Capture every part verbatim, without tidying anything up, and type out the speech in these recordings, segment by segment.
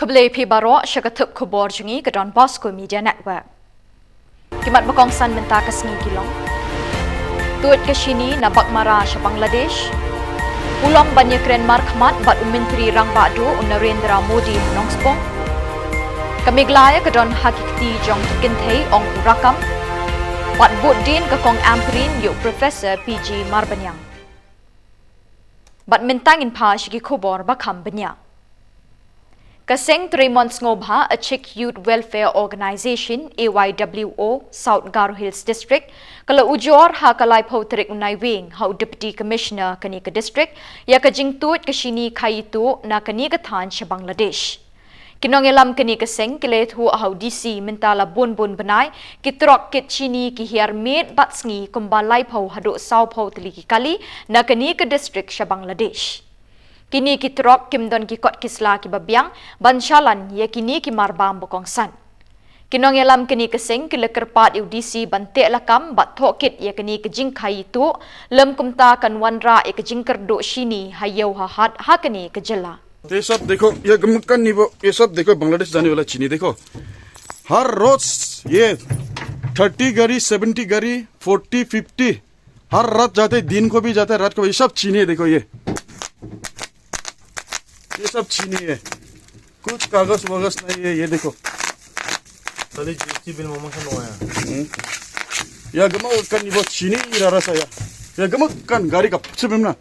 Khublei phi baroh sha ka thup khubor jong ngi ka Don Bosco Media Network. Ki mat ba kongsan mynta ka sngi ki long: Tuid ka shini na Baghmara sha Bangladesh. U long ban ïakren markhmat bad u Myntri Rangbah Duh u Narendra Modi ha Nongspung. Ka Meghalaya ka don ha ki kti jong ki kynthei ong u Rakkam. Bad bud dien ka Kong Ampareen ïa u Professor P G Marbaniang. Bad mynta ngin phai sha ki khubor ba kham bniah. Ka seng treimon sngewbha Achik Youth Welfare Organisation, A Y W O, South Garo Hills District, ka la ujor ha ka laiphew tarik u Naiwieng ha u Deputy Commissioner kane ka district ïa ka jingtuid ka shini khaii tuh na kane ka thaiñ sha Bangladesh. Ki nongïalam kane ka seng ki la ïathuh ha u D C mynta la bun bun bnai ki trok kit shini ki hiar miet bad sngi kumba laiphew haduh sawphew tylli ki kali na kane ka district sha Bangladesh. Kine ki trok kim don ki kot ki sla kiba biang ban shalan ïa kine ki marbam ba kongsan. Ki nongïalam kane ka seng ki la kyrpad ïa u D C ban teh lakam bad thoh kit ïa kane ka jingkhaii tuh, lym kumta kan wanrah ïa ka jingkyrduh shini ha ïew ha hat ha kane ka jylla. ये सब देखो, ये गमकन नहीं वो, ये सब देखो, बांग्लादेश जाने वाला चीनी देखो। हर रोज ये थर्टी गाड़ी, सेवेंटी गाड़ी, फोर्टी, फिफ्टी, हर रात जाते हैं, दिन को भी जाते हैं, रात को भी। ये सब चीनी है, देखो ये, ये सब चीनी है, कुछ कागज वगज नहीं है। ये देखो, खाली जीएसटी बिल मोमो से नोया। हम्म। या गमकन नहीं वो चीनी ही रहा सा या, या गमकन गाड़ी का पीछे में ना।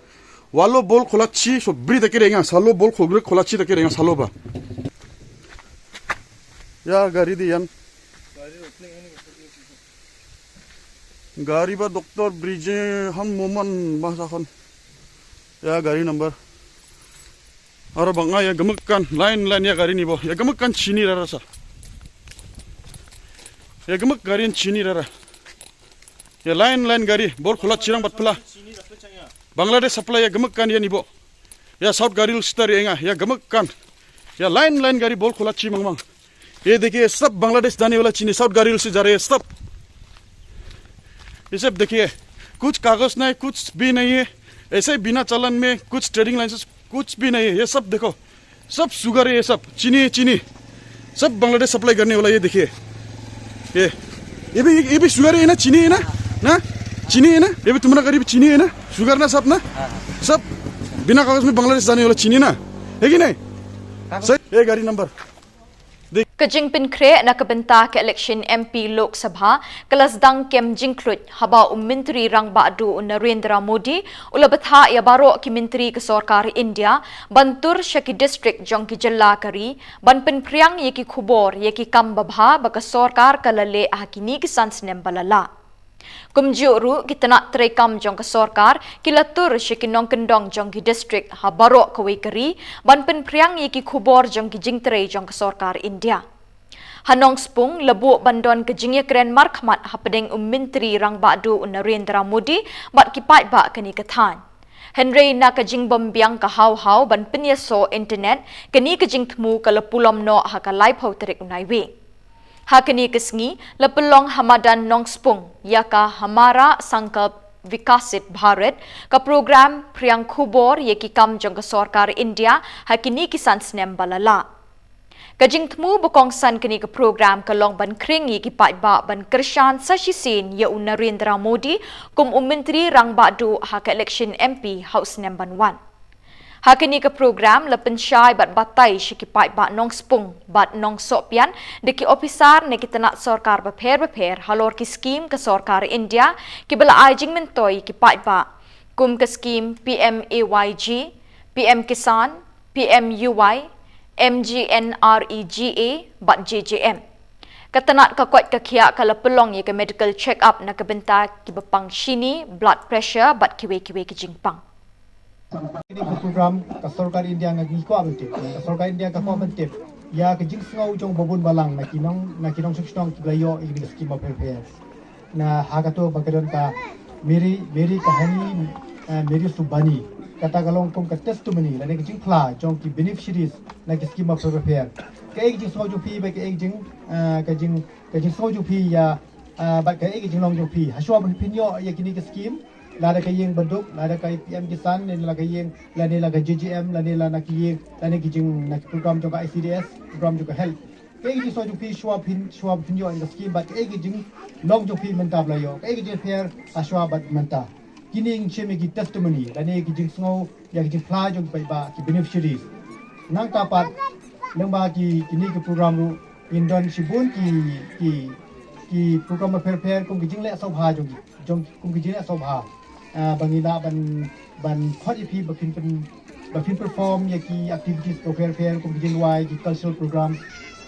Walo bol kholachi so bri ta kirenga, salo bol khogre kholachi ta kirenga, salo ba. Ya gari di yan. Gari ba Doctor Brije han moman ba sa khon. Ya gari number. Aro banga ya gmkan line line ya gari ni bo. Ya gmkan chini rara sa. Ya gmak gari chini rara. Ya line line gari bol kholachi rang bat pla. Bangladesh supply ya gmkan ya ni bo. Ya South Garo Hills star ya nga ya gmkan. Ya line line gari bol kholachi mang mang. ये देखिए, सब बांग्लादेश जाने वाला चीनी साउथ गारो हिल्स से जा रहे हैं, सब। ये सब देखिए, कुछ कागज नहीं, कुछ भी नहीं है, ऐसे ही बिना चालान में कुछ ट्रेडिंग लाइसेंस कुछ भी नहीं है। ये सब देखो, सब शुगर है, ये सब चीनी है, चीनी। सब बांग्लादेश सप्लाई करने वाला, ये देखिए। ये, ये भी, ये भी शुगर है ना, चीनी है ना? ना? चीनी है ना? ये भी तुम्हारा गरीब चीनी है ना? शुगर ना सब ना? सब बिना कागज में बांग्लादेश जाने वाला चीनी ना? है कि नहीं? सही? ये गाड़ी नंबर। Ka jingpynkhreh na ka bynta ka election M P Lok Sabha ka la sdang kem jingkhluit haba u Myntri Rangbah Duh u Narendra Modi u la bthah ïa baroh ki myntri ka sorkar India ban tur sha ki district jong ki jylla ka ri ban pynphriang ïa ki khubor ïa ki kam babha ba ka sorkar ka la leh ha kine ki san snem ba la lah. Kumjuh ruh ki tnat treikam jong ka sorkar ki la tur sha ki nongkyndong jong ki district ha baroh kawei ka ri ban pynphriang ïa ki khubor jong ki jingtrei jong ka sorkar India. Ha Nongspung la buh ban don ka jingïakren markhmat hapdeng u Myntri Rangbah Duh u Narendra Modi bad ki paidbah kane ka thaiñ. Hynrei na ka jingbymbiang ka haw haw ban pynïasoh internet, kane ka jingthmu ka la pulom noh ha ka laiphew tarik u Naiwieng. Ha kane ka sngi la pynlong ha madan Nongspung ïa ka Hamara Sankalp Viksit Bharat, ka program phriang khubor ïa ki kam jong ka sorkar India ha kine ki san snem ba la lah. Ka jingthmu ba kongsan kane ka program ka long ban khring ïa ki paidbah ban kyrshan sa shisien ïa u Narendra Modi kum u Myntri Rangbah Duh ha ka election M P ha u snem ban wan. Ha kane ka program la pynshai bad batai sha ki paidbah Nongspung bad Nongsohpian da ki ophisar na ki tnat sorkar bapher bapher halor ki skim ka sorkar India kiba la ai jingmyntoi ïa ki paidbah, kum ka skim P M A Y G, P M Kisan, P M U Y, M G N R E G A bad J J M. Ka tnat ka koit ka khiah ka la pynlong ïa ka medical check up na ka bynta kiba pang shini, blood pressure bad kiwei kiwei ki jingpang. Ini ka program ka sorkar India nga ngi kwah ban tip. Ka sorkar India ka kwah ban tip ïa ka jingsngew jong babun balang na ki nong, na ki nongshong shnong kiba la ïoh ïa kane ka skim bapher bapher. Na ha kato ba ka don ka Meri, Meri Kahani, eh, Meri Subani. Kata ka long kum ka testimony lane ka jingphla jong ki beneficiaries na ki skim bapher bapher. Kaei ka jingsngew jong phi bad kaei ka jing, eh, ka jing, ka jingsngew jong phi ïa, eh, bad kaei ka jinglong jong phi hashuwa ban phin ïoh ïa kine ki skim? Lada ka ïing baduk, lada ka P M Kisan, ne la ka ïing, lane la ka J J M, lane la na ki ïing, lane ki jing na ki program jong ka I C D S, program jong ka health. Kaei ka jingsngew jong phi shuwa phin, shuwa phin ïoh ïa ka scheme, bad kaei ka jinglong jong phi mynta ba la ïoh, kaei ka jingpher ha shuwa bad mynta. Kine ngin shim ïa ki testimony, lane ki jingsngew, ïa ki jingphla jong ki paidbah, ki beneficiaries. Nangta pat, lyngba ki, kine ki program ruh, ngin don shibun ki, ki, ki program bapher bapher, kum ki jingleh sngewbha jong ki, jong, kum ki jingleh sngewbha. Ah, ba ngi lah ban, ban khot ïa phi ba phin pyn, ba phin perform ïa ki activities bapher bapher, kum ki jingduwai, ki cultural program,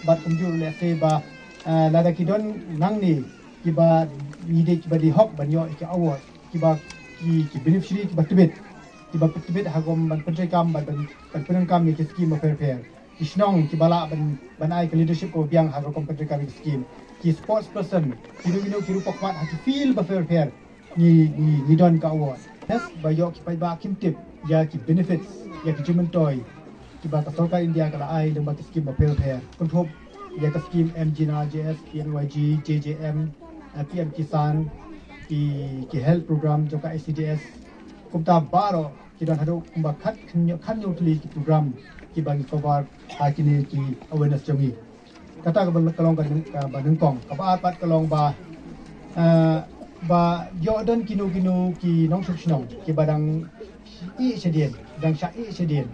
bad kumjuh lehse ba, ah, lada ki don nangne, kiba ngi dei, kiba dei hok ban ïoh ïa ki award, kiba ki, ki beneficiary kiba tbit, kiba tbit ha ka rukom ban pyntreikam, ban, ban, ban pyndonkam ïa ki scheme bapher bapher. Ki shnong kiba lah ban, ban ai ka leadership kaba biang ha ka rukom pyntreikam ïa ki scheme. Ki sports person, kino kino ki rukom khmat ha ki field bapher bapher. Ngi, ngi, ngi don ka award. Yes, ba ïoh ki paidbah kim tip ïa ki benefits, ïa ki jingmyntoi kiba ka sorkar India ka la ai lyngba ki scheme bapher bapher. Kynthup ïa ka scheme M G N R G S, P M Y G, J J M, eh, P M Kisan, ki, ki health program jong ka I C D S. Kumta baroh ki don haduh kumba khat, khathynñiew, khathynñiew tylli ki program kiba ngi cover ha kine ki awareness jong ngi. Kata kaba ka long ka nyng-, kaba nyngkong. Kaba ar pat ka long ba, eh, ba ïoh don kino kino ki nongshong shnong kiba dang ïeh shadien, dang shah ïeh shadien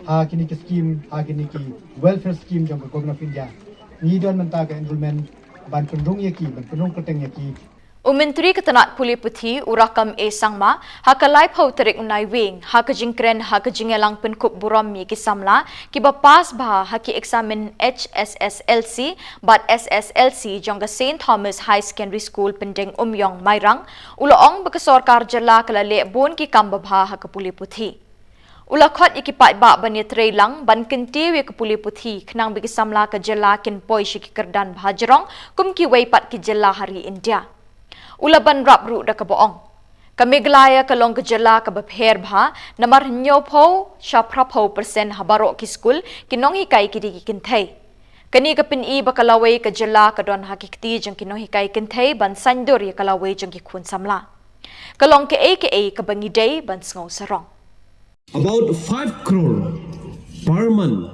ha kine ki scheme, ha kine ki welfare scheme jong ka Government of India. Ngi don mynta ka enrollment ban pynrung ïa ki, ban pynrung kyrteng ïa ki. U Myntri ka tnat pule puthi, u Rakkam A Sangma, ha ka laiphew tarik u Naiwieng, ha ka jingkren ha ka jingïalang pynkup burom ïa ki samla kiba pass bha ha ki eksamin H S S L C bad S S L C jong ka Saint Thomas High Secondary School Pyndengumiong, Mairang, u la ong ba ka sorkar jylla ka la leh bun ki kam babha ha ka pule puthi. U la khot ïa ki paidbah ban ïatreilang ban kyntiew ïa ka pule puthi khnang ba ki samla ka jylla kin poi sha ki kyrdan bha jrong kum kiwei pat ki jylla ha ri India. U la bynrap ruh da kaba ong, ka Meghalaya ka long ka jylla kaba pher bha, namar hynñiewphew sha phraphew percent ha baroh ki skul ki nonghikai ki dei ki kynthei. Kane ka pyni ba ka lawei ka jylla ka don ha ki kti jong ki nonghikai kynthei ban saiñdur ïa ka lawei jong ki khun samla. Ka long kaei kaei kaba ngi dei ban sngew sarong. About five crore per month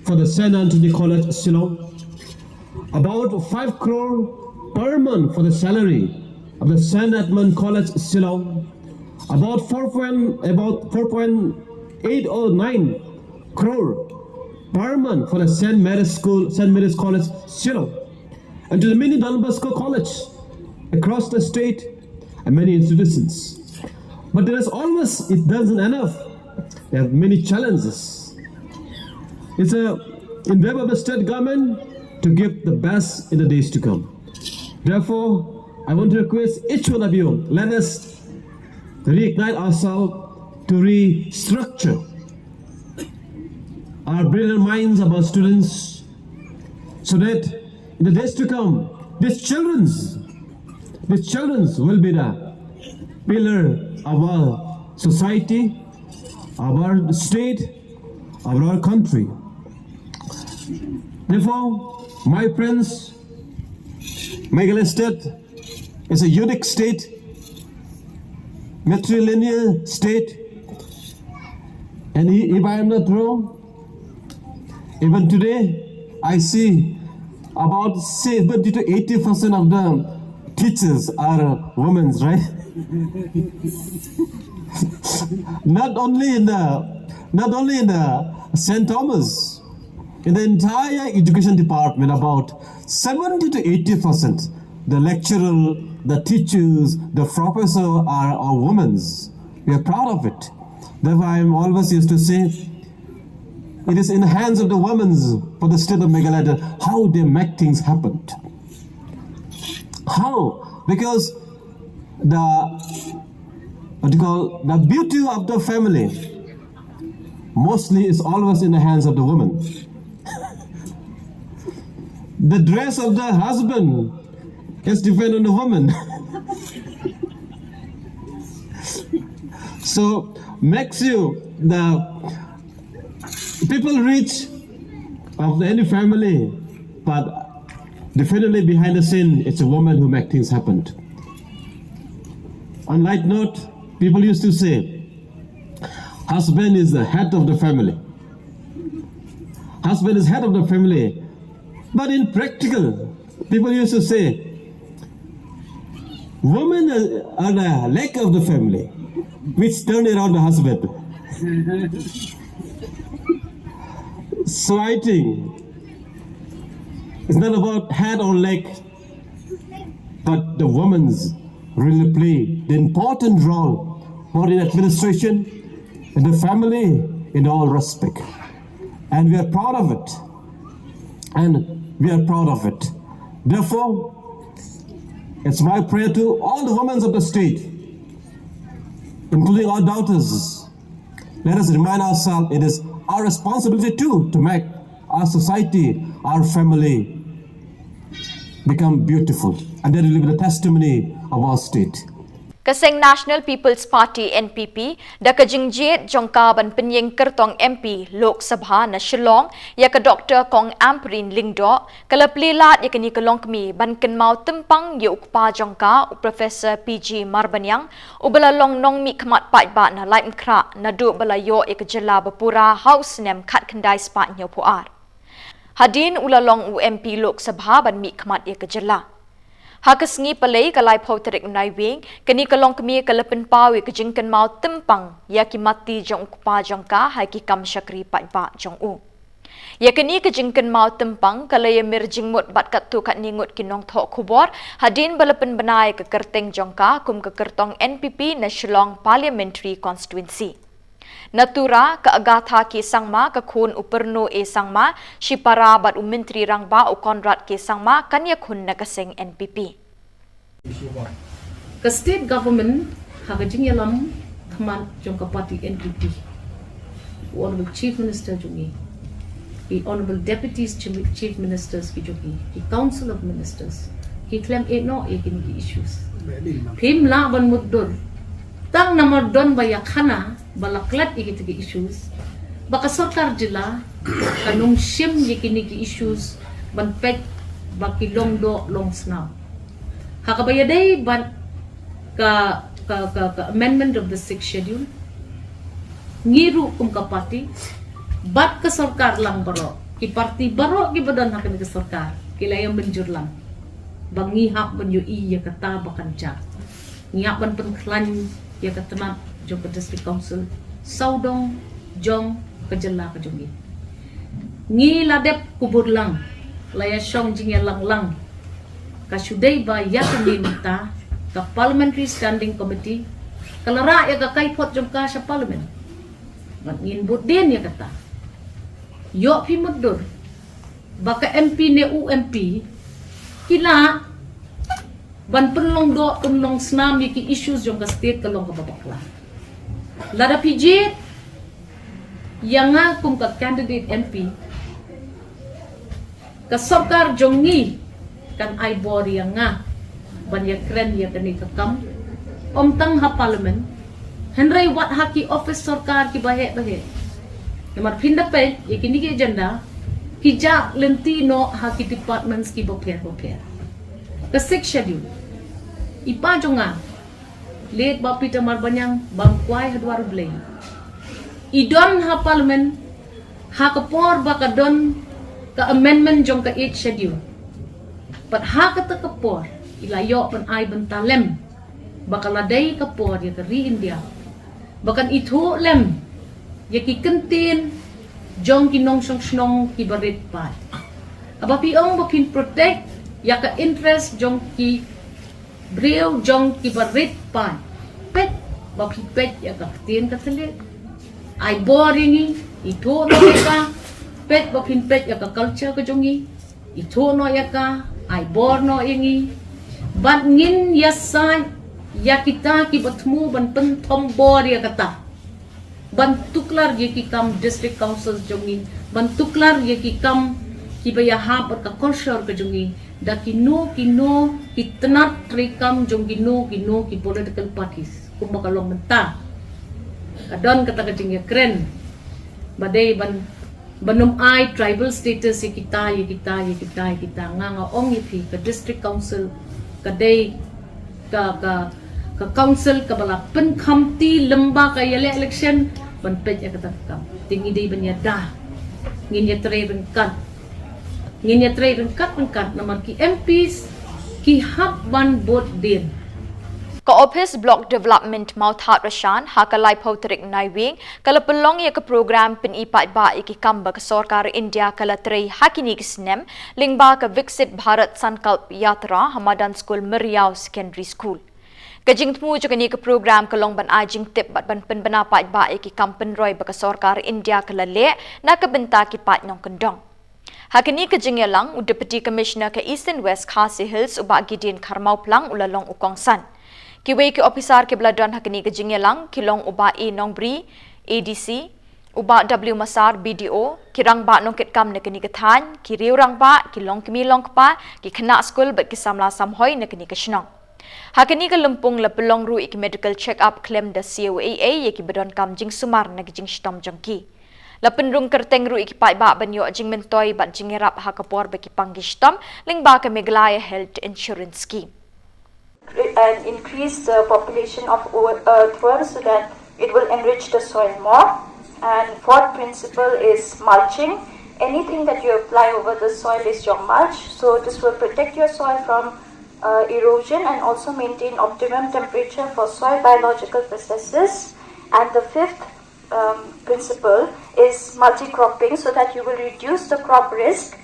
for the Saint Anthony College, Shillong. About five crore per month for the salary of the Saint Edmund College, Shillong. About four point, about four point eight oh nine crore per month for the Saint Mary's School, Saint Mary's College, Shillong, and to the many Don Bosco College across the state and many institutions. But there is always, it doesn't enough. There are many challenges. It's a endeavor of the state government to give the best in the days to come. Therefore, I want to request each one of you, let us reignite ourselves to restructure our brilliant minds of our students, so that in the days to come, these children's, these children's will be the pillar of our society, of our state, of our country. Therefore, my friends, Meghalaya State is a unique state, matrilineal state, and i- if I am not wrong, even today I see about seventy to eighty percent of the teachers are women, right? Not only in the, not only in the Saint Thomas, in the entire education department, about seventy to eighty percent, the lecturer, the teachers, the professor are, are women. We are proud of it. Therefore, I am always used to say, it is in the hands of the women for the state of Meghalaya how they make things happen. How? Because the, what you call, the beauty of the family mostly is always in the hands of the woman. The dress of the husband is depend on the woman. So makes you the people rich of any family, but definitely behind the scene, it's a woman who make things happen. On light note, People used to say, husband is the head of the family. Husband is head of the family. But in practical, people used to say, women are the leg of the family, which turn around the husband. So I think it's not about head or leg, but the women's really play the important role, both in administration, in the family, in all respect. And we are proud of it. And we are proud of it. Therefore, it's my prayer to all the women of the state, including our daughters. Let us remind ourselves it is our responsibility too to make our society, our family become beautiful. And that will be the testimony of our state. Ka seng National People's Party N P P da ka jingjied jong ka ban pynïeng kyrtong M P Lok Sabha na Shillong ïa ka Dr Kong Ampareen Lyngdoh, ka la plie lad ïa kane ka longkmie ban kynmaw tympang ïa u kpa jong ka, u Professor P G Marbaniang, uba la long nongmihkhmat paidbah na Laitumkhrah naduh ba la ïoh ïa ka jylla ba pura ha u snem khatkhyndai spah hynñiewphew ar. Hadien u la long u M P Lok Sabha ban mihkhmat ïa ka jylla. Ha ka sngi Palei ka laiphew tarik u Naiwieng, kane ka longkmie ka la pynpaw ïa ka jingkynmaw tympang ïa ki matti jong u kpa jong ka ha ki kam shakri paidbah jong u. Ïa kane ka jingkynmaw tympang ka la ïamir jingmut bad katto katne ngut ki nongthoh khubor hadien ba la pynbna ïa ka kyrteng jong ka kum ka kyrtong N P P na Shillong Parliamentary Constituency. Na Tura, ka Agatha K Sangma, ka khun u Pyrno A Sangma, shipara bad u Myntri Rangbah u Conrad K Sangma kan ïakhun na ka seng N P P. Ka state government ha ka jingïalam khmat jong ka party N P P, u Honorable Chief Minister jong ngi, ki Honorable Deputies Chief Ministers ki jong ngi, ki Council of Ministers ki khlem ïehnoh ïa kine ki issues. Phim lah ban mutdur tang namar don ba ïakhana ba la klet ïa kita ki issues ba ka sorkar jylla kan ym shim ïa kine ki issues ban peit ba ki long doh long snam. Ha kaba ïadei bad ka ka ka, ka amendment of the sixth schedule, ngi ruh kum ka party bad ka sorkar lang baroh, ki party baroh kiba don ha kane ka sorkar ki la ïa mynjur lang ba ngi hap ban ïohi ïa kata ba kan jia. Ngi hap ban pynkhlaiñ ïa ka tnat jong ka District Council sawdong jong ka jylla ka jong ngi. Ngi la dep kubur lang, la ïa shong jingïalang lang. Ka shu dei ba ïa kane mynta ka Parliamentary Standing Committee ka la rah ïa ka kaiphod jong ka sha Parliament. Bad ngin bud dien ïa kata. Ïoh phi mutdur ba ka M P ne u M P ki lah ban pynlong doh pynlong snam ïa ki issues jong ka state ka long kaba bakla. Lada phi jied ïa nga kum ka candidate M P, ka sorkar jong ngi kan ai bor ïa nga ban ïa kren ïa kane ka kam, ym tang ha Parliament hynrei wat ha ki office sorkar kiba heh ba heh. Namar phin da peit ïa kine ki agenda ki jah lynti noh ha ki departments kiba pher ba pher. Ka sixth schedule, i pa jong nga, late Bah Peter Marbaniang, bam kwai ha dwar U Blei, i don ha Parliament ha ka por ba ka don ka amendment jong ka eighth schedule. Bad ha kata ka por i la ïoh ban ai bynta lem ba ka la dei ka por ïa ka ri India ba kan ithuh lem ïa ki kyntien jong ki nongshong shnong kiba rit paid. Haba phi ong ba phin protect ïa ka interest jong ki briew jong kiba rit paid, peit ba phi peit ïa ka ktien ka thylliej. Ai bor ïa ngi, ithuh noh ïa ka. Peit ba phin peit ïa ka culture ka jong ngi, ithuh noh ïa ka. Ai bor noh ïa ngi. Bad ngin ïasaid ïa kita kiba thmu ban pynthombor ïa kata, ban tuklar ïa ki kam District Council jong ngi, ban tuklar ïa ki kam kiba ïahap bad ka culture ka jong ngi da kino kino ki tnat treikam jong kino kino ki political parties. Kumba ka long mynta, ka don kata ka jingïakren ba dei ban, ban ym ai tribal status ïa kita, ïa kita, ïa kita, ïa kita. Nga, nga ong ïa phi, ka District Council ka dei ka, ka, Ka council kaba la pynkhamti lyngba ka ïaleh election ban peit ïa kata ka kam. Te ngi dei ban ïada. Ngin ïatrei ryngkat. Ngin ïatrei ryngkat ryngkat namar ki M Ps ki hap ban bud dien. Ka Office Block Development Mawthadraishan ha ka laiphew tarik Naiwieng ka la pynlong ïa ka program pyni paidbah ïa ki kam ba ka sorkar India ka la trei ha kine ki snem lyngba ka Viksit Bharat Sankalp Yatra ha madan skul Myriaw Secondary School. Ka jingthmu jong kane ka program ka long ban ai jingtip bad ban pynbna paidbah ïa ki kam pynroi ba ka sorkar India ka la leh na ka bynta ki paid nongkyndong. Ha kane ka jingïalang u Deputy Commissioner ka Eastern West Khasi Hills u Bah Gideon Kharmawphlang u la long u kongsan. Kiwei ki ophisar kiba la don ha kane ka jingïalang ki long u Bah A Nongbri, A D C, u Bah W Masar, B D O, ki rangbah nongkitkam na kane ka thaiñ, ki riew rangbah, ki longkmie longkpa, ki khynnah skul bad ki samla samhoi na kane ka shnong. Ha kane ka lympung la pynlong ruh ïa ki medical check up khlem da C O A A ïa kiba donkam jingsumar na ka jingshitom jong ki. La pynrung kyrteng ruh ïa ki paidbah ban ïoh jingmyntoi bad jingïarap ha ka por ba ki pang ki shitom lyngba ka Meghalaya Health Insurance Scheme. And increase the population of earthworms so that it will enrich the soil more. And fourth principle is mulching. Anything that you apply over the soil is your mulch. So this will protect your soil from uh, erosion and also maintain optimum temperature for soil biological processes. And the fifth um, principle is multi-cropping so that you will reduce the crop risk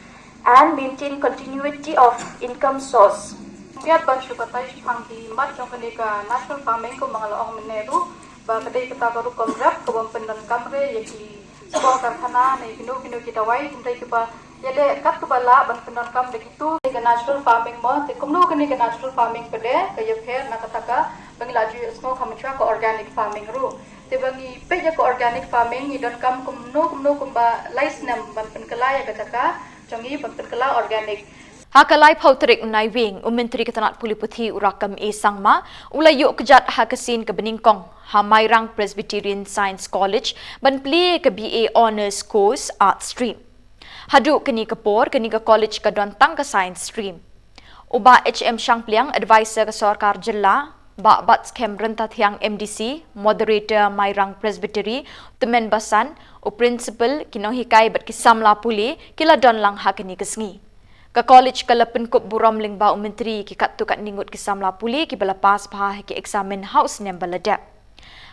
and maintain continuity of income source. Ngiat ban shu batai shaphang ki mat jong kane ka natural farming kumba nga la ong mynne ruh ba ka dei kata ka rukom rep kaba ym pyndonkam re ïa ki sbor karkhana ne kino kino ki dawai hynrei kiba ïaleh kat kaba lah ban pyndonkam da kitu. Kane ka natural farming mo te kumno kane ka natural farming pat ka ïapher na kata ka ba ngi la ju ïohsngew ha mynta ka organic farming ruh. Te ba ngi peit ïa ka organic farming ngi donkam kumno kumno kumba lai snem ban pynkylla ïa ka jaka jong ngi ban pynkylla organic. Ha ka laiphew tarik Naiwieng u Myntri ka tnat pule puthi u Rakkam A Sangma u la ïuh kjat ha ka sien kaba nyngkong ha Mairang Presbyterian Science College ban plie ïa ka B A Honours Course Art Stream. Haduh kane ka por kane ka college ka don tang ka Science Stream. U Bah H M Shangpliang, Adviser ka Sorkar Jylla, Bah Batskhem Ryntathiang, M D C, Moderator Mairang Presbytery, Tymmen Basan, u Principal, ki nonghikai bad ki samla pule ki la don lang ha kane ka sngi. Ka college ka la pynkup burom lyngba u Myntri ïa ki katto katne ngut ki samla pule kiba la pass bha ha ki eksamin ha u snem ba la dep.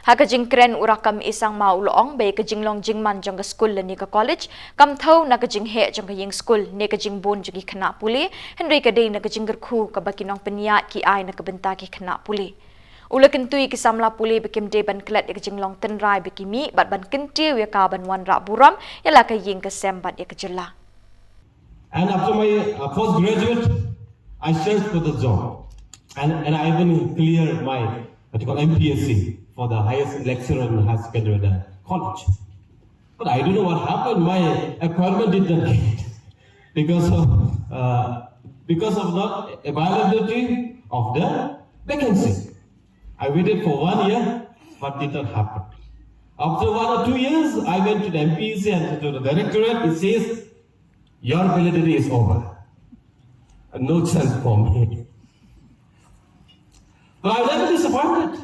Ha ka jingkren u Rakkam A Sangma u la ong ba ïa ka jinglong jingman jong ka skul lane ka college kam thew na ka jingheh jong ka ïing skul ne ka jingbun jong ki khynnah pule hynrei ka dei na ka jingkyrkhu kaba ki nongpynïaid ki ai na ka bynta ki khynnah pule. U la kyntu ïa ki samla pule ba kim dei ban klet ïa ka jinglong tynrai ba ki mih bad ban kyntiew ïa ka ban wanrah burom ïa la ka ïing ka sem bad ïa ka jylla. And after my uh, postgraduate, I searched for the job. And, and I even cleared my, what you call, M P S C for the highest lecturer in the higher secondary at the college. But I don't know what happened. My appointment did not get because of, uh, because of not availability of the vacancy. I waited for one year, but did not happen. After one or two years, I went to the M P S C and to the directorate. It says, your validity is over. No chance for me. But I was never disappointed.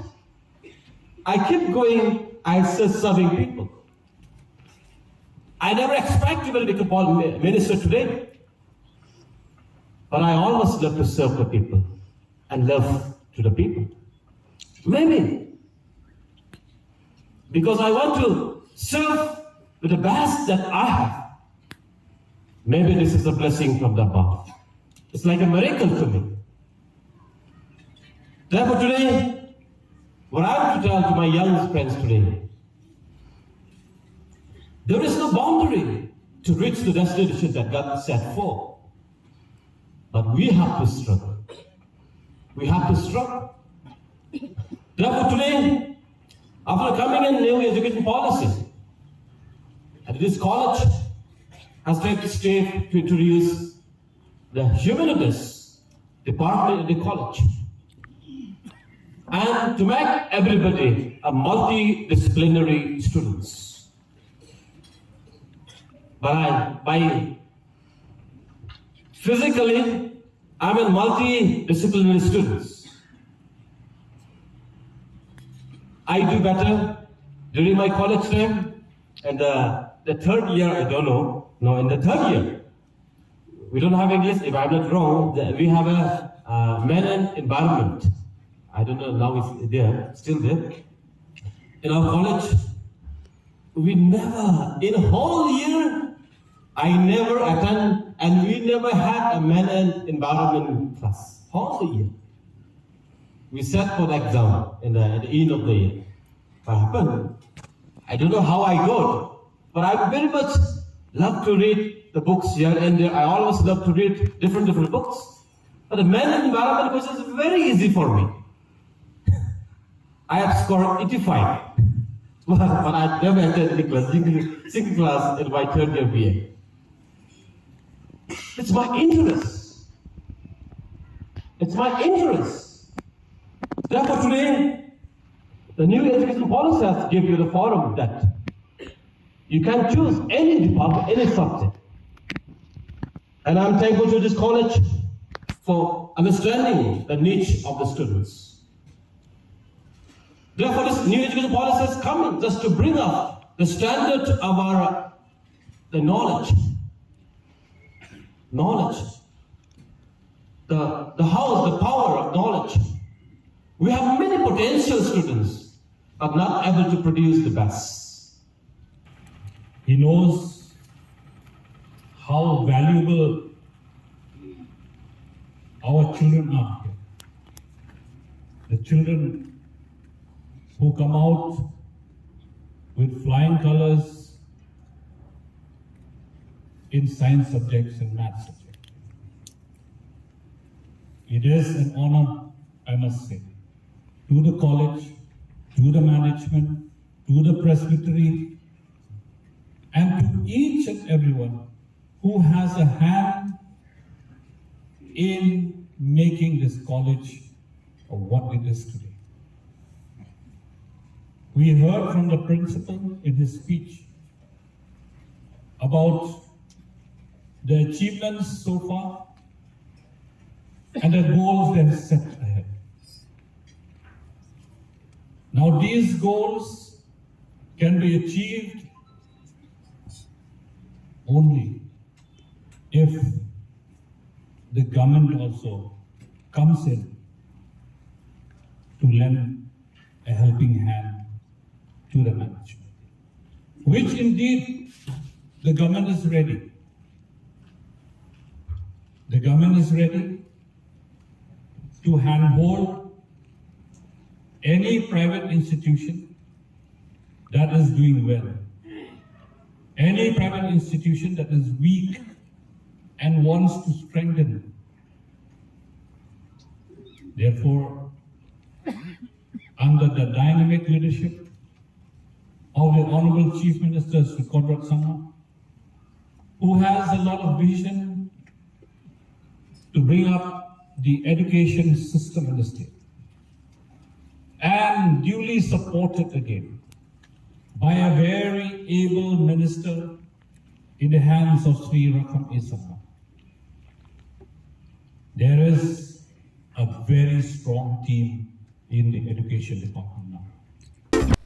I kept going, I was serving people. I never expected to become minister today. But I always love to serve the people and love to the people. Maybe because I want to serve with the best that I have. Maybe this is a blessing from the above. It's like a miracle to me. Therefore, today, what I want to tell to my young friends today, there is no boundary to reach the destination that God set for. But we have to struggle. We have to struggle. Therefore, today, after coming in new education policy, and this college has taken the step to introduce the humanities department in the college and to make everybody a multidisciplinary students. But I, by physically, I'm a multidisciplinary student. I do better during my college time, and uh, the third year, I don't know. No, in the third year, we don't have English. If I'm not wrong, the, we have a uh, man and environment. I don't know now it's there, still there. In our college, we never, in a whole year, I never attend, and we never had a man and environment class. Whole year. We sat for the exam in the, at the end of the year. What happened? I don't know how I got, but I very much love to read the books here and there. I always love to read different, different books. But the man and environment question is very easy for me. I have scored eighty-five. But, but I never attended any class, single, single class in my third year B A. It's my interest. It's my interest. Therefore, today, the new education policy has given you the forum that you can choose any department, any subject. And I'm thankful to this college for understanding the needs of the students. Therefore, this new education policy is coming just to bring up the standard of our the knowledge. Knowledge. The, the house, the power of knowledge. We have many potential students, but not able to produce the best. He knows how valuable our children are. The children who come out with flying colors in science subjects and math subjects. It is an honor, I must say, to the college, to the management, to the presbytery, and to each and everyone who has a hand in making this college what it is today. We heard from the principal in his speech about the achievements so far and the goals they have set ahead. Now, these goals can be achieved only if the government also comes in to lend a helping hand to the management, which indeed the government is ready. The government is ready to handhold any private institution that is doing well, any private institution that is weak and wants to strengthen. Therefore, under the dynamic leadership of the Honorable Chief Minister Sri Conrad Sangma, who has a lot of vision to bring up the education system in the state, and duly supported again by a very able minister in the hands of Sri Rakkam A Sangma. There is a very strong team in the education department now.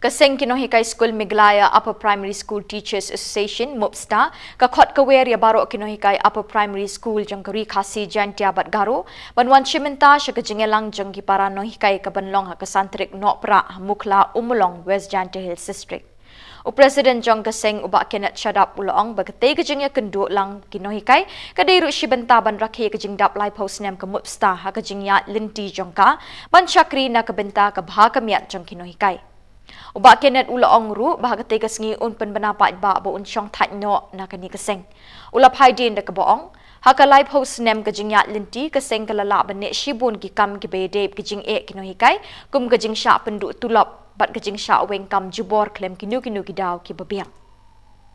Ka seng ki nonghikai skul Meghalaya Upper Primary School Teachers Association, MUPSTA, ka khot kawei ïa baroh ki nonghikai Upper Primary School jong ka Ri Khasi, Jaintia bad Garo ban wan shim bynta sha ka jingïalang jong ki para nonghikai kaban long ha ka san tarik Nohprah ha Mukhla, Ummulong, West Jaintia Hills District. U President jong ka seng, u Bah Kenneth Shadap, u la ong ba katei ka jingïakynduh lang ki nonghikai ka dei ruh shi bynta ban rakhe ka jingdap laiphew snem ka MUPSTA ha ka jingïaid lynti jong ka ban shakri na ka bynta ka bha ka miat jong ki nonghikai. U Bah Kenneth u la ong ruh ba ha katei ka sngi un pynbna paidbah ba un shongthait noh na kane ka seng. U la phai dien da kaba ong, ha ka laiphew snem ka jingïaid lynti, ka seng ka la lah ban neh shibun ki kam kiba ïadei bad ka jingeh ki nonghikai, kum ka jingshah pynduh tulop bad ka jingshah weng kam jubor khlem kino kino ki daw kiba biang.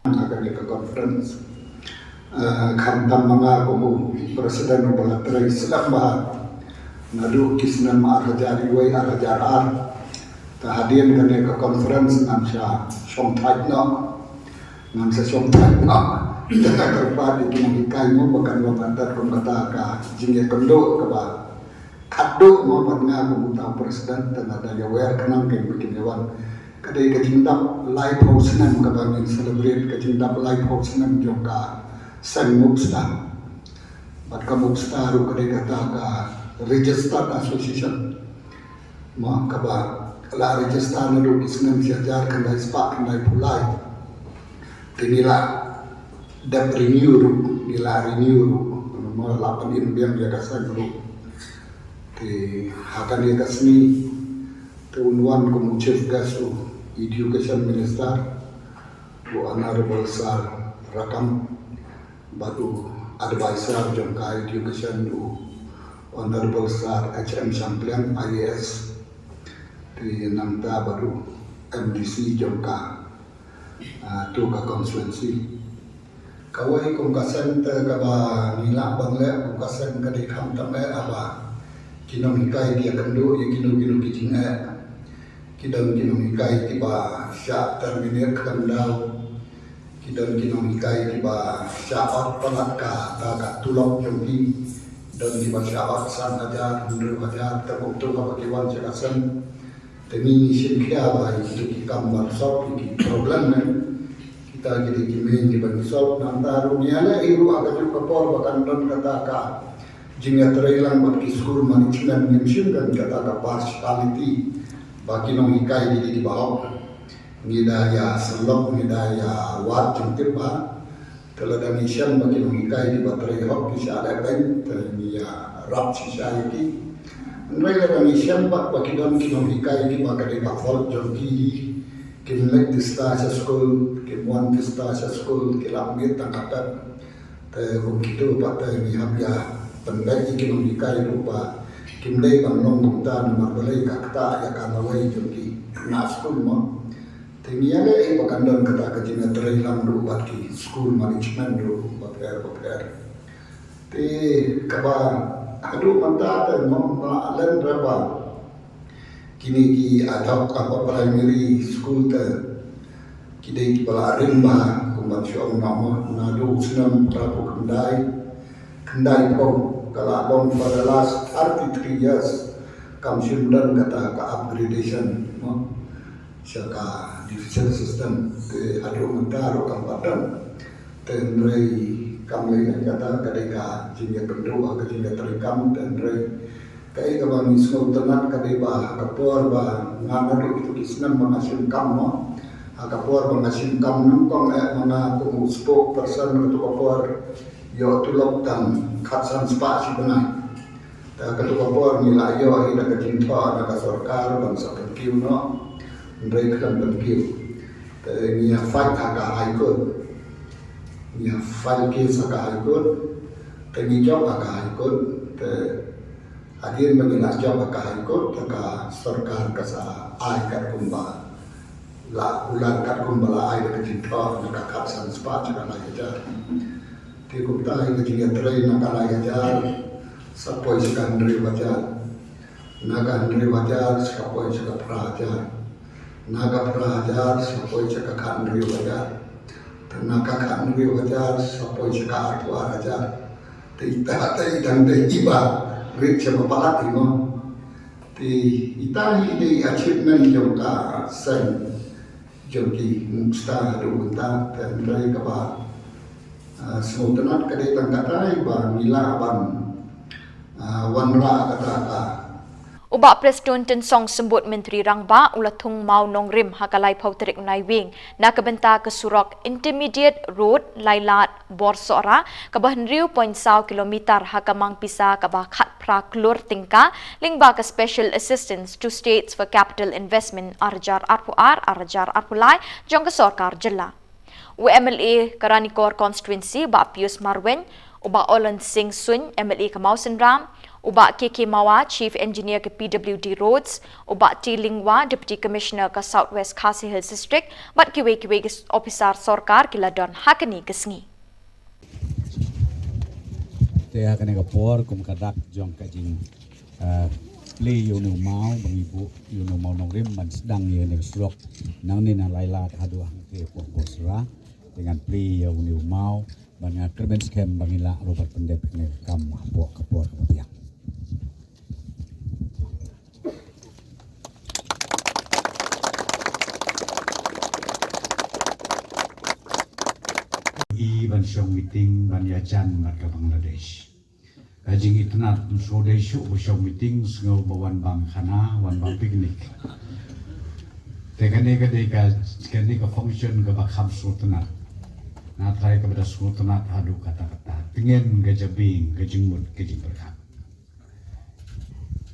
Ha kane ka conference, eh, khamtam ma nga kum u president uba la trei slem bha naduh ki snem ar hajar wei, ar hajar ar. Te hadien kane ka conference ngan sa shongthait noh, ngan sa shongthait noh. Te kyrpad ïa ki nonghikai mo ba kan wan ban tat kum kata ka jingïakynduh kaba Khadduh mo bad nga kum uta u president te nga da ïawer khnang kein ba kin ïawan. Ka dei ka jingdap laiphew snem kaba ngin celebrate ka jingdap laiphew snem jong ka seng MUPSDA. Bad ka MUPSDA ruh ka dei kata ka registered association. Mo kaba la register naduh ki snem shi hajar khyndai spah khyndaiphew lai. Te ngi la dep renew ruh, ngi la renew ruh. Mo la pynim biang ïa ka seng ruh. Te ha kane ka sngi te un wan kum u chief guest u Education Minister, u Honorable Sir Rakkam, bad u advisor jong ka education u Honorable Sir H M Shangpliang I A S. Te nangta bad u M D C jong ka, ah, tu ka constituency. Kawei kum ka seng te kaba ngi lah ban leh kum ka seng ka dei khamtam eh aba ki nonghikai ki ïakynduh ïa kino kino ki jingeh. Ki don ki nonghikai kiba shah terminate khlem daw. Ki don ki nonghikai kiba shah ot palat ka, ka, ka tulop jong ki. Don kiba shah ot san hajar, hynriew hajar, te kumtu haba ki wan sha ka seng. Te ngi ngi shim khia ba ïa kitu ki kam ban solve ïa ki problem ne. Kita ki dei ki main kiba ngi solve nangta ruh ngi ïaleh ïa ruh ha kajuh ka por ba kan don kata ka jingïatreilang bad ki school management ngim shim kan kata ka partiality ba ki nonghikai ki dei kiba hok. Ngi da ïa sylloh ngi da ïa wad jingtip ba te lada ngi shem ba ki nonghikai kiba trei hok ki shah leh beiñ te ngi ïarap shisha ïa ki. Hynrei lada ngi shem ba, ba ki don ki nonghikai kiba ka dei ka fault jong ki, kim leit dista sha skul, kim wan dista sha skul, ki lap miet tang ka pep. Te kum kitu pat te ngi hap ïa pynbeit ïa ki nonghikai ruh ba kim dei ban long kumta namar balei ka ktah ïa ka lawei jong ki khynnah skul mo. Te ngi ïaleh ïa ba kan don kata ka jingïatreilang ruh bad ki school management ruh bapher bapher. Te kaba haduh mynta te ngam lah len re ba kine ki adok upper primary school te ki dei kiba la rim bha kumba shu ong, naduh u snem phra phew khyndai, khyndai phew ka la long for the last thirty three years kam shym don kata ka upgradation mo sha ka division system. Te haduh mynta ruh kam pat don. Te hynrei kam lei lei kata ka dei ka jingïakynduh ha ka jingïatreikam. Te hynrei kaei kaba ngi sngewtynnat ka dei ba ha ka por ba nga naduh kitu ki snem ba nga shim kam mo, ha ka por ba nga shim kam nyngkong eh ma nga kum u spokesperson, katu ka por ïoh tulop tang khatsan spah shi bnai. Te katu ka por ngi la ïoh hi da ka jingthoh na ka sorkar ban sa pynkiew noh, hynrei khlem pynkiew. Te ngi ïa fight ha ka High Court, ngi ïa file case ha ka High Court. Te ngi jop ha ka High Court. Te hadien ba ngi la jop ha ka High Court te ka sorkar ka sa ai katkum ba la kular katkum ba la ai da ka jingthoh na ka khatsan spah sha ka lai hajar. Te kumta ïa ka jingïatrei na ka lai hajar sa poi sha ka hynriew hajar, na ka hynriew hajar sa poi sha ka phra hajar, na ka phra hajar sa poi sha ka khathynriew hajar, te na ka khathynriew hajar sa poi sha ka arphew ar hajar. Te ita te ita te iba rit sha ba palat imo. Te ita hi dei achievement jong ka seng jong ki MUPSDA haduh mynta. Te hynrei kaba, ah, sngewtynnat ka dei tang katai ba ngi lah ban, ah, wanrah kata ka. U Bah Prestone Tynsong Symbud Myntri Rangbah u la thung mawnongrim ha ka laiphew tarik u Naiwieng na ka bynta ka surok Intermediate Road Lailad Borsohra kaba hynriew point saw kilometer ha ka mang pisa kaba khatphra klur tyngka lyngba ka Special Assistance to States for Capital Investment ar hajar arphew ar ar hajar arphew lai jong ka sorkar jylla. U M L A ka Ranikor Constituency Bah Pius Marwein, u Bah Ollan Singh Suin M L A ka Mawsynram, u Bah K K Mawa Chief Engineer ka P W D Roads, u Bah T Lyngwa Deputy Commissioner ka South West Khasi Hills District bad kiwei kiwei ki ophisar sorkar ki la don ha kane ka sngi. Te ha kane ka por kum ka dak jong ka jing, ah, plie ïa une u maw ba ngi buh ïa une u mawnongrim ban sdang ïa kane ka surok nangne na Lailad haduh hangtei hapoh Borsohra. Te ngan plie ïa une u maw ban nga kyrmen skhem ba ngin lah ruh ban pyndep ïa kane ka kam hapoh ka por kaba biang. ban shong meeting ban ïajan bad ka Bangladesh. Ka jingitynnad, ym sngewdei shuh ba shong meeting, sngew ba wan bam khana, wan bam picnic. Te kane ka dei ka, kane ka function kaba kham sngewtynnad. Nga trai kaba da sngewtynnad haduh katta katta. Tngen ka jabieng, ka jingmut, ka jingpyrkhat.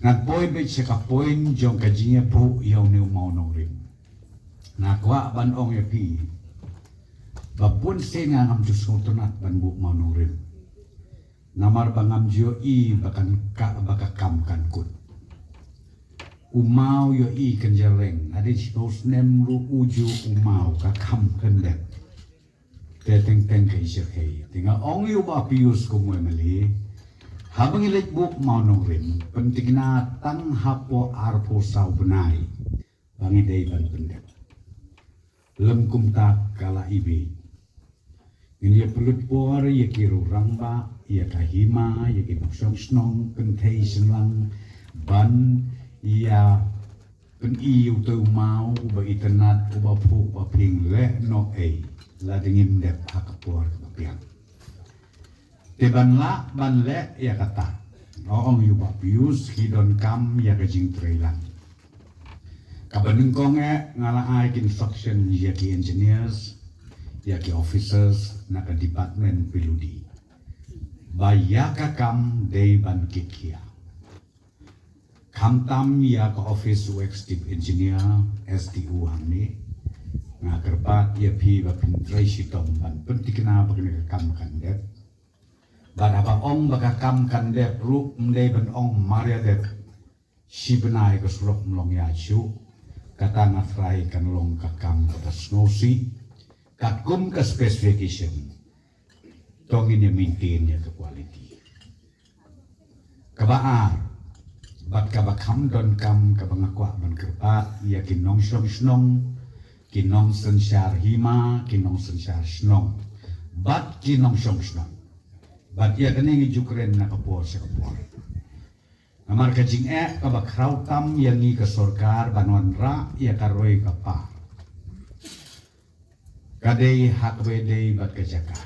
Ngan poi beit sha ka point jong ka jingïaphuh ïa une u mawnongrim. Nga kwah ban ong ïa phi ba bun sien nga ngam ju sngewtynnad ban buh mawnongrim. Namar ba ngam ju ïohi ba kan ka, ba ka kam kan kut. U maw ïohi kan jyrngam, hadien shiphew snem ruh u ju u maw ka kam kan dep. Te teng teng ka ïa shyrkhei. Te nga ong ïa u Bah Pius kum u M L A, haba ngi leit buh mawnongrim, pynthikna tang hapoh arphew saw bnai ba ngi dei ban pyndep. Lym kumta ka la iwei. Ngin ïa pynlut por ïa ki rangbah, ïa ka hima, ïa ki nongshong shnong, kynthei shynrang, ban ïa pyni ïa uto u maw uba itynnad, uba phuh, uba pynleh noh ei, lada ngim dep ha ka por kaba biang. Te ban lah ban leh ïa kata, nga ong ïa u Bah Pius, ki donkam ïa ka jingtreilang. Kaba nyngkong eh, nga la ai ki instruction ïa ki engineers, ïa ki officers na ka department P W D, ba ïa ka kam dei ban kitkhia. Khamtam ïa ka office u Executive Engineer, S D O hangne, nga kyrpad ïa phi ba phin trei shitom ban pynthikna ba kane ka kam kan dep. Bad haba ong ba ka kam kan dep ruh, ym dei ban ong mar ïa dep, shi bnai ka surok ym long ïa shuh. Kata nga trai kan long ka kam kaba sngewsih, katkum ka specification. To ngin ïa maintain ïa ka quality. Kaba ar, bad kaba kham donkam, kaba nga kwah ban kyrpad ïa ki nongshong shnong, ki nongsynshar hima, ki nongsynshar shnong, bad ki nongshong shnong. Bad ïa kane ngi ju kren na ka por sha ka por. Namar ka jingeh kaba khraw tam ïa ngi ka sorkar ban wanrah ïa ka roi ka par, ka dei ha kaba ïadei bad ka jaka.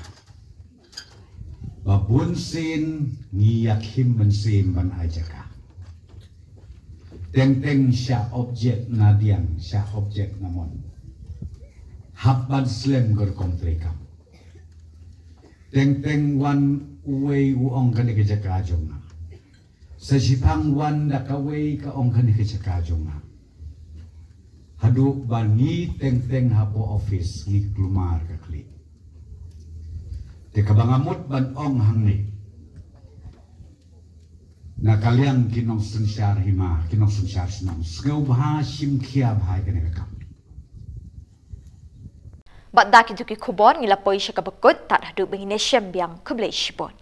Ba bun sien ngi ïakhim mynsiem ban ai jaka. Teng teng sha object na diang, sha object na mon. Hap ban slem ka rukom treikam. Teng teng wan uwei u ong kane ka jaka jong nga. Sa shiphang wan da kawei ka ong kane ka jaka jong nga. Haduh ba ngi teng teng hapoh office ngi kulmar ka khlieh. Te kaba nga mut ban ong hangne, na ka liang ki nongsynshar hima, ki nongsynshar shnong, sngewbha shim khia bha ïa kane ka kam. Bad da kito ki khubor ngi la poi sha kaba kut, tad haduh ba ngin ïashem biang, khublei shibun.